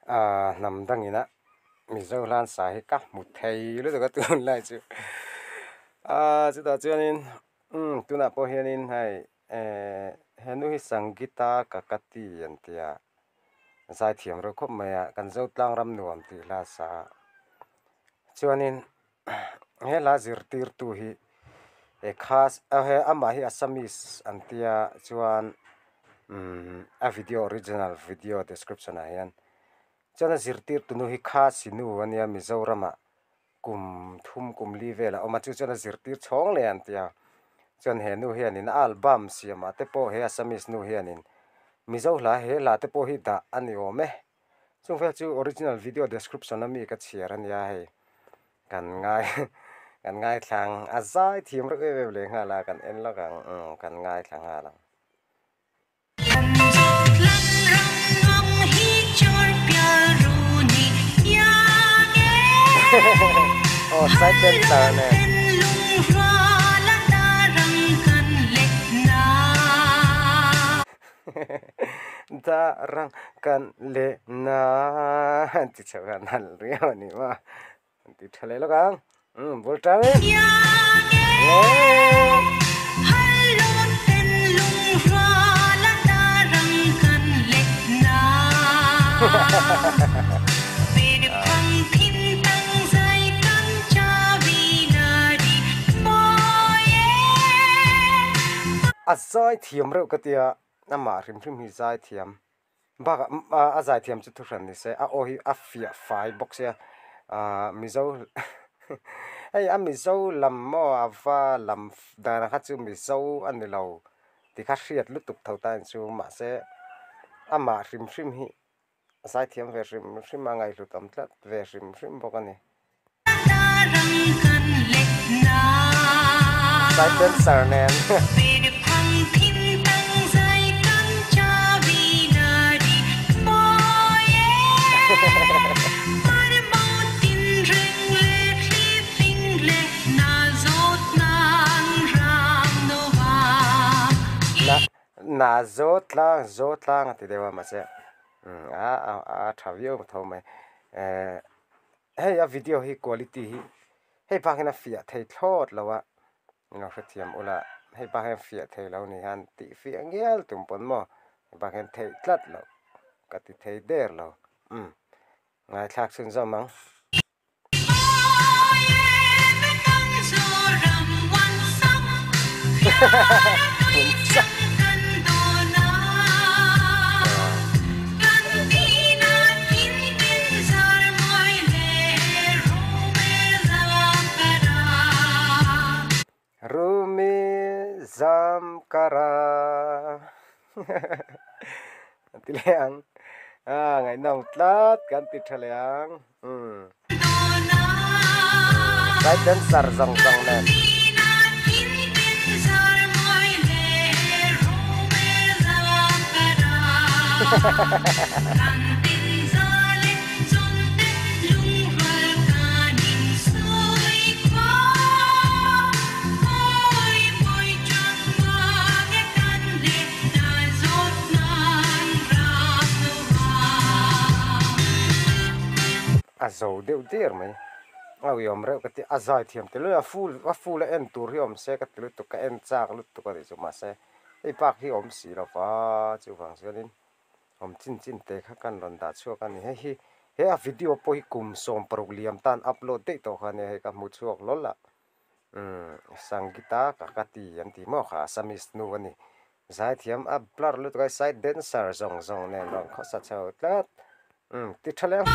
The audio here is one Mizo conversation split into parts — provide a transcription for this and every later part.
Aaa hnam dangina Mizo hlan sa hi ka hmu thei lutuk a tunlai chu aaa chutah chuanin umm tunah pawh hianin hei ehh henu hi Sangita Kakati an tia zaithiam reuh khawp mai a kan Zotlang ram nuam tih hla a sa a chuanin he hla zirtirtu hi he khas he amah hi Assamese an tia chuan umm a video original video description ah hian chuan a zirtirtu nu hi Khasi nu a nia Mizoramah kum thum kum li vel a awm a chu chuan a zirtir chhawng leh an tia chuan he nu hianin a album siamah te pawh he Assamese nu hianin Mizo hla he hla te pawh hi dah a ni awm e. Chung vel chu original video description a mi ka chhiar a nia hei kan ngai kan ngaithla ang a zai thiam reuh em em leh nghal a kan en lawk ang umm kan ngaithla nghal ang. Aw side dancer nen. Da rang kan leh na an ti chho khan han riau a ni maw an ti tha leh lawk ang umm bul tan in A zai thiam reuh ka tia. Amah hrim hrim hi zaithiam bakah a zaithiam chu thuhran ni se a aw hi a fiah fai bawk sia ahh mizo hei a mizo lam maw a va lam dan kha chu mizo a ni lo ti kha hriat lutuk tho ta chu mahse amah hrim hrim hi a zaithiam ve hrim hrim a ngaihhlut awm tlat ve hrim hrim bawk a ni. Side dancer nen. Na zo tlang zo tlang a ti deuh a mahse a a tha viau tho mai. Hei a video hi quality hi hei bak hian a fiah thei thlawt lo a englo hrethiam ula hei bak hian fiah thei lo ni hian tih fiah ngial tum pawn maw hei bak hian theih tlat loh ka ti thei der lo umm ngaithlak chhunzawm ang. Rumi Zamkara an ti leh ang a ngaihnawm tlat kan ti tha leh ang umm side dancer zawng zawng nen. A zo deuh der mai a uiawm reuh ka ti a zai thiam tel a full a full a en tur hi awm se ka ti lutuk ka en chak lutuk a nih chu mahse hei bak hi awm si lo va chuvang chuanin awm chin chin te kha kan rawn dah chhuak a ni hei hi he a video pawh hi kum 16 liam tan upload daih tawh kha a nia hei ka hmu chhuak hlawl a umm Sangita Kakati an tih maw kha Assamese nu a ni zaithiam a blur lutuk a side dancer zawng zawng nen rawn khawsa chho tlat umm ti tha leh ang.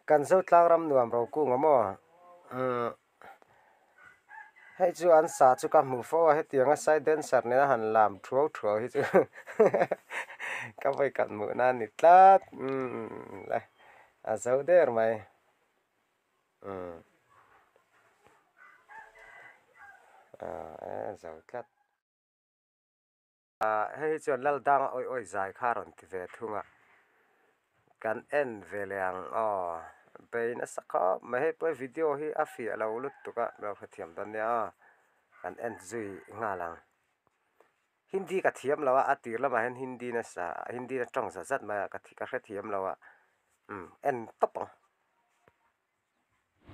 Kan Zotlang ram nuam ro kung a maw? Umm hei chu an sa chu ka hmu fo a hetiang a side dancer nena han lam thuau thuau hi chu ka vawi khat hmuhna a ni tlat umm le a zo der mai umm a zo tlat. Hei hi chuan Laldanga awi awi zai kha a rawn ti ve thung a. Kan en ve leh ang aw. Bei nasa khawp mai hei pawh video hi a fiah lo lutuk a lo hrethiam dawn nia aw. Kan en zui nghal ang. Hindi ka thiam lo a a tir lamah hian Hindi nasa Hindi na tawng zat zat mai a ka ka hrethiam lo a umm en tawp ang.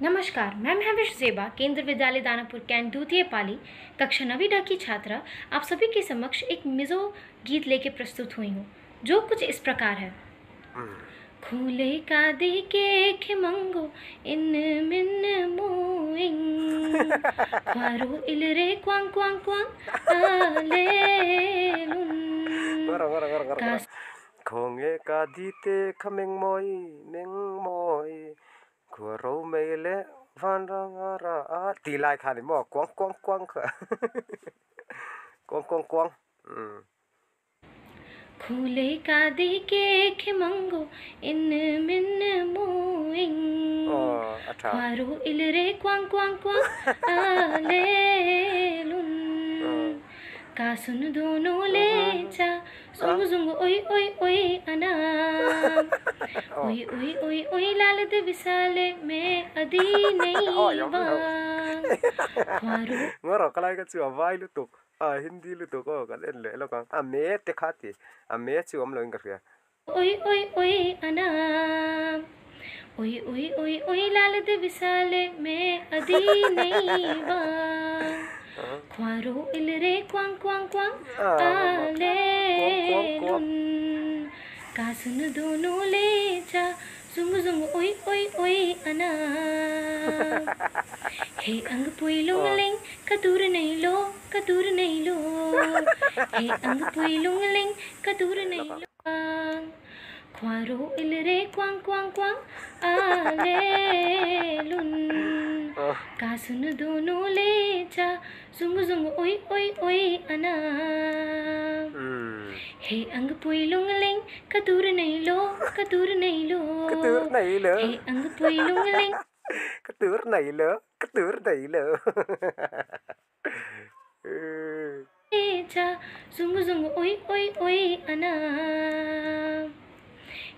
नमस्कार मैं महविश जेबा केंद्र विद्यालय दानापुर कैंट द्वितीय पाली कक्षा नवी ड की छात्रा आप सभी के समक्ष एक मिजो गीत लेके प्रस्तुत हुई हूँ जो कुछ इस प्रकार है खुले का दे के खिमंगो इन मिन मुइंग ख्वारो इल रे क्वांग क्वांग क्वांग आले Lun Ngawr ngawr ngawr ngawr का ngawr. Khawnge ka di te kha meng mawi meng mawi Khua ro mai leh van rang a ra a tih lai kha ni maw kuang kuang kuang kha kuang kuang kuang umm. Khule ka di ke khimango in min muing Aw a tha. Khuaru il re kuang kuang kuang a le lun ka sun dono le cha zung zung oi oi oi ana oi oi oi oi lal de visale me adi nei wang Khuaru Ngaw rawh ka lai ka chu a vai lutuk a Hindi lutuk aw kan en leh lawk ang a me te kha ti a me chu awm loin ka hria. Oi oi oi ana oi oi oi oi lal de visale me adi nei wang Khuaru il re kuang kuang kuang a le lun ka sun dono le cha zung zung oi oi oi ana he ang pui lung ling ka tur nei lo ka tur nei lo he ang pui lung ling ka tur nei lo Khuaru il re kuang kuang kuang a le lun ka sun dono le cha zung zung oi oi oi ana he ang pui lung ling ka tur nei lo ka tur nei lo Ka tur nei lo he ang pui lung ling ka tur nei lo ka tur nei lo cha zung zung oi oi oi ana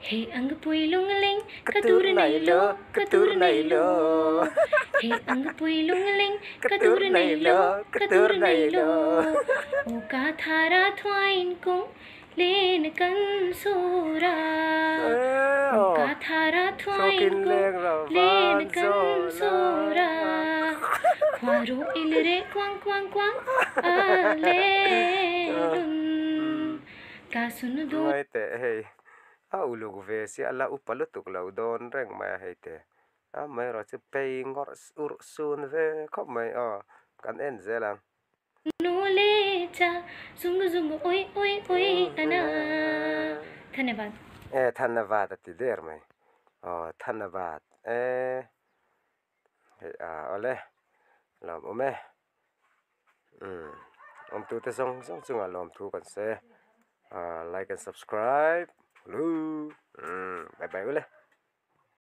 he ang pui lung ling ka tur nei lo ka tur nei lo he ang pui lung ling ka tur nei lo ka tur nei lo o ka thara thwain kung len kan sora o ka thara thwain kung len kan sora Khuaru il re kuang kuang kuang a le lun ka sun do Ngai teh hei a uluk ve sia a la upa lutuk lo dawn reng mai a hei te a amaherawh chu phei ngawrh urh sun ve khawp mai aw kan en zel ang. No le cha zung zung oi oi oi ana धन्यवाद E Thanavat a ti der mai aw Thanavat e hei a awle lawm awm e umm awmtu te zawng zawng chungah lawmthu kan se ah like and subscribe hlu umm bye bye ule.